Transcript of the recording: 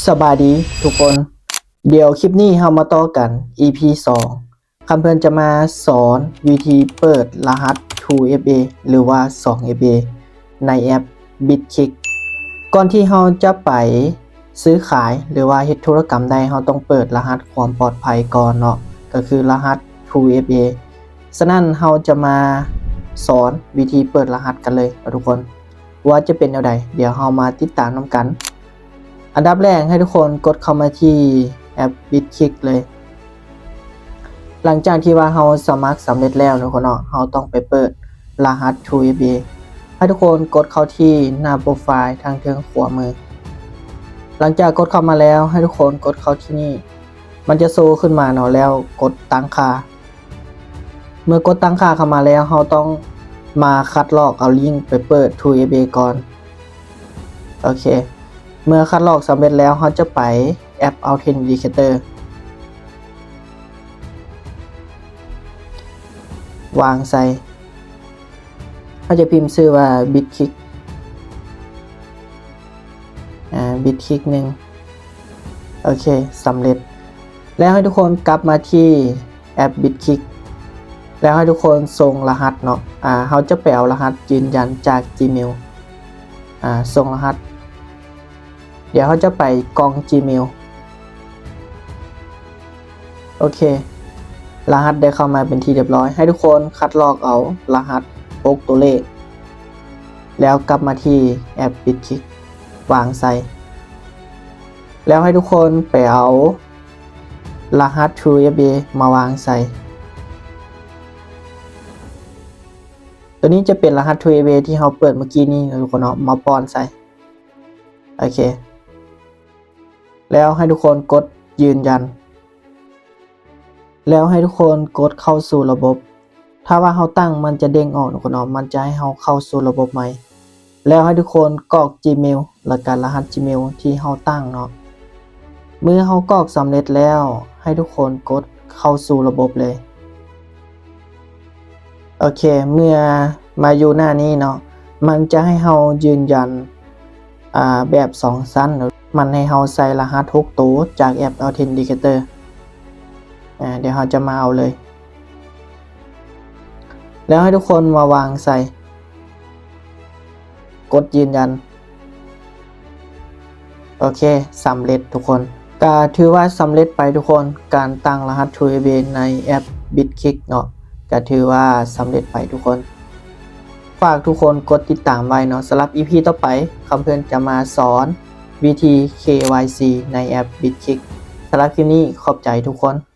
ສະບາຍດີທຸກຄົນ, ດຽວຄລິບນີ້ເຮົາມາຕໍ່ກັນ ອີພີສອງ ຄຳເພື່ອນຈະມາສອນວິທີເປີດລະຫັດ ທູເອັຟເອ ຫຼືວ່າ ສອງເອັຟເອ ໃນແອັບ ບິດຄິກ. ກ່ອນທີ່ເຮົາຈະໄປຊື້ຂາຍ ຫຼືວ່າເຮັດທຸລະກຳໄດ້ ເຮົາຕ້ອງເປີດລະຫັດຄວາມປອດໄພກ່ອນເນາະ, ກໍຄືລະຫັດ ທູເອັຟເອ. ສະນັ້ນເຮົາຈະມາສອນວິທີເປີດລະຫັດກັນເລີຍເນາະທຸກຄົນ. ວ່າຈະເປັນແນວໃດ ດຽວເຮົາມາຕິດຕາມນຳກັນ. ອັນດັບແລກໃຫ້ທຸກຄົນກົດເຂົ້າມາທີ່ແອັບບິດຄິກເລີຍ. ຫຼັງຈາກທີ່ວ່າເຮົາສະໝັກສຳເລັດແລ້ວເນາະທຸກຄົນເນາະ, ເຮົາຕ້ອງໄປເປີດລະຫັດ ທູເອັຟເອ. ໃຫ້ທຸກຄົນກົດເຂົ້າທີ່ໜ້າໂປຣໄຟລ໌ທາງເທິງຂວາມື. ຫຼັງຈາກກົດເຂົ້າມາແລ້ວ ໃຫ້ທຸກຄົນກົດເຂົ້າທີ່ນີ້, ມັນຈະໂຊຂຶ້ນມາເນາະ, ແລ້ວກົດຕັ້ງຄ່າ. ເມື່ອກົດຕັ້ງຄ່າເຂົ້າມາແລ້ວ ເຮົາຕ້ອງມາຄັດລອກເອົາລິ້ງໄປເປີດ ທູເອັຟເອ ກ່ອນ. ໂອເຄ, ເມື່ອຄັດລອກສຳເລັດແລ້ວ ເຮົາຈະໄປແອັບ Authenticator ວາງໃສ່. ເຮົາຈະພິມຊື່ວ່າ ບິດຄິກ ອາ ບິດຄິກໜຶ່ງ. ໂອເຄ, ສຳເລັດ. ແລ້ວໃຫ້ທຸກຄົນກັບມາທີ່ແອັບບິດຄິກ ແລ້ວໃຫ້ທຸກຄົນສົ່ງລະຫັດເນາະ. ອາ ເຮົາຈະໄປເອົາລະຫັດຢືນຢັນຈາກ Gmail. ອາ ສົ່ງລະຫັດ. ດຽວເຮົາຈະໄປກ່ອງ Gmail. ໂອເຄ, ລະຫັດໄດ້ເຂົ້າມາເປັນທີ່ຮຽບຮ້ອຍ. ໃຫ້ທຸກຄົນຄັດລອກເອົາລະຫັດຫົກຕົວເລກ ແລ້ວກັບມາທີ່ແອັບບິດຄິກ ວາງໃສ່. ແລ້ວໃຫ້ທຸກຄົນໄປເອົາລະຫັດ ທູເອັຟເອ ມາວາງໃສ່. ຕົວນີ້ຈະເປັນລະຫັດ ທູເອັຟເອ ທີ່ເຮົາເປີດເມື່ອກີ້ນີ້ເນາະທຸກຄົນເນາະ, ມາປ້ອນໃສ່. ໂອເຄ, ແລ້ວໃຫ້ທຸກຄົນກົດຢືນຢັນ. ແລ້ວໃຫ້ທຸກຄົນກົດເຂົ້າສູ່ລະບົບ. ຖ້າວ່າເຮົາຕັ້ງ ມັນຈະເດ້ງອອກເນາະທຸກຄົນເນາະ, ມັນຈະໃຫ້ເຮົາເຂົ້າສູ່ລະບົບໃໝ່. ແລ້ວໃຫ້ທຸກຄົນກອກ Gmail ແລ້ວກະລະຫັດ Gmail ທີ່ເຮົາຕັ້ງເນາະ. ເມື່ອເຮົາກອກສຳເລັດແລ້ວ ໃຫ້ທຸກຄົນກົດເຂົ້າສູ່ລະບົບເລີຍ. ໂອເຄ, ເມື່ອມາຢູ່ໜ້ານີ້ເນາະ, ມັນຈະໃຫ້ເຮົາຢືນຢັນ ອາ ແບບສອງຊັ້ນ. ມັນໃຫ້ເຮົາໃສ່ລະຫັດຫົກໂຕຈາກແອັບ Authenticator. ອາ ດຽວເຮົາຈະມາເອົາເລີຍ. ແລ້ວໃຫ້ທຸກຄົນມາວາງໃສ່, ກົດຢືນຢັນ. ໂອເຄ, ສຳເລັດທຸກຄົນ. ກະຖືວ່າສຳເລັດໄປທຸກຄົນ, ການຕັ້ງລະຫັດ ທູເອັຟເອ ໃນແອັບບິດຄິກເນາະ, ກະຖືວ່າສຳເລັດໄປທຸກຄົນ. ຝາກທຸກຄົນກົດຕິດຕາມໄວ້ເນາະ. ສຳລັບ ອີພີ ຕໍ່ໄປ ຄຳເພື່ອນຈະມາສອນວິທີ ເຄວາຍຊີ ໃນແອັບບິດຄິກ. ສຳລັບຄລິບນີ້ ຂອບໃຈທຸກຄົນ.